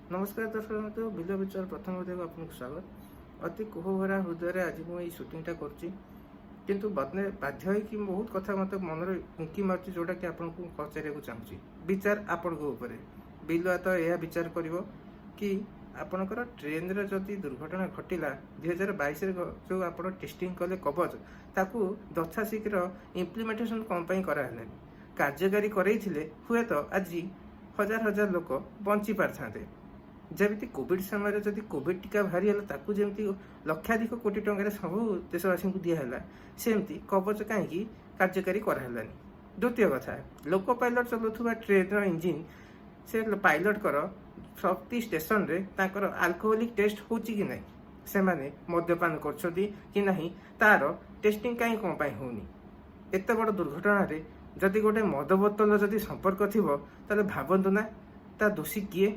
ନମସ୍କାର ଦର୍ଶକ ବନ୍ଧୁ, ବିଲ ବିଚାର ପ୍ରଥମ ଅଧ୍ୟାୟକୁ ଆପଣଙ୍କୁ ସ୍ୱାଗତ। ଅତି କୋହଭରା ହୃଦୟରେ ଆଜି ମୁଁ ଏଇ ସୁଟିଂଟା କରୁଛି, କିନ୍ତୁ ବାଧ୍ୟ ହେଇକି ବହୁତ କଥା ମୋତେ ମନରେ ଉଙ୍କି ମାରୁଛି, ଯେଉଁଟାକି ଆପଣଙ୍କୁ ପଚାରିବାକୁ ଚାହୁଁଛି। ବିଚାର ଆପଣଙ୍କ ଉପରେ। ବିଲୁଆ ତ ଏହା ବିଚାର କରିବ କି ଆପଣଙ୍କର ଟ୍ରେନରେ ଯଦି ଦୁର୍ଘଟଣା ଘଟିଲା 2022ରେ, ଯେଉଁ ଆପଣ ଟେଷ୍ଟିଂ କଲେ କବଚ, ତାକୁ ଯଥାଶୀଘ୍ର ଇମ୍ପ୍ଲିମେଣ୍ଟେସନ୍ କ'ଣ ପାଇଁ କରାହେଲାନି? କାର୍ଯ୍ୟକାରୀ କରେଇଥିଲେ ହୁଏତ ଆଜି ହଜାର ହଜାର ଲୋକ ବଞ୍ଚି ପାରିଥାନ୍ତେ। ଯେମିତି କୋଭିଡ ସମୟରେ ଯଦି କୋଭିଡ ଟୀକା ବାହାରିଗଲା, ତାକୁ ଯେମିତି ଲକ୍ଷାଧିକ କୋଟି ଟଙ୍କାରେ ସବୁ ଦେଶବାସୀଙ୍କୁ ଦିଆହେଲା, ସେମିତି କବଚ କାହିଁକି କାର୍ଯ୍ୟକାରୀ କରାହେଲାନି? ଦ୍ୱିତୀୟ କଥା, ଲୋକୋ ପାଇଲଟ ଚଲାଉଥିବା ଟ୍ରେନର ଇଞ୍ଜିନ୍, ସେ ପାଇଲଟଙ୍କର ପ୍ରତି ଷ୍ଟେସନରେ ତାଙ୍କର ଆଲକୋହଲିକ ଟେଷ୍ଟ ହେଉଛି କି ନାହିଁ, ସେମାନେ ମଦ୍ୟପାନ କରୁଛନ୍ତି କି ନାହିଁ, ତାର ଟେଷ୍ଟିଂ କାହିଁ କ'ଣ ପାଇଁ ହେଉନି? ଏତେ ବଡ଼ ଦୁର୍ଘଟଣାରେ ଯଦି ଗୋଟେ ମଦ ବୋତଲର ଯଦି ସମ୍ପର୍କ ଥିବ, ତାହେଲେ ଭାବନ୍ତୁ ନା, ତା ଦୋଷୀ କିଏ?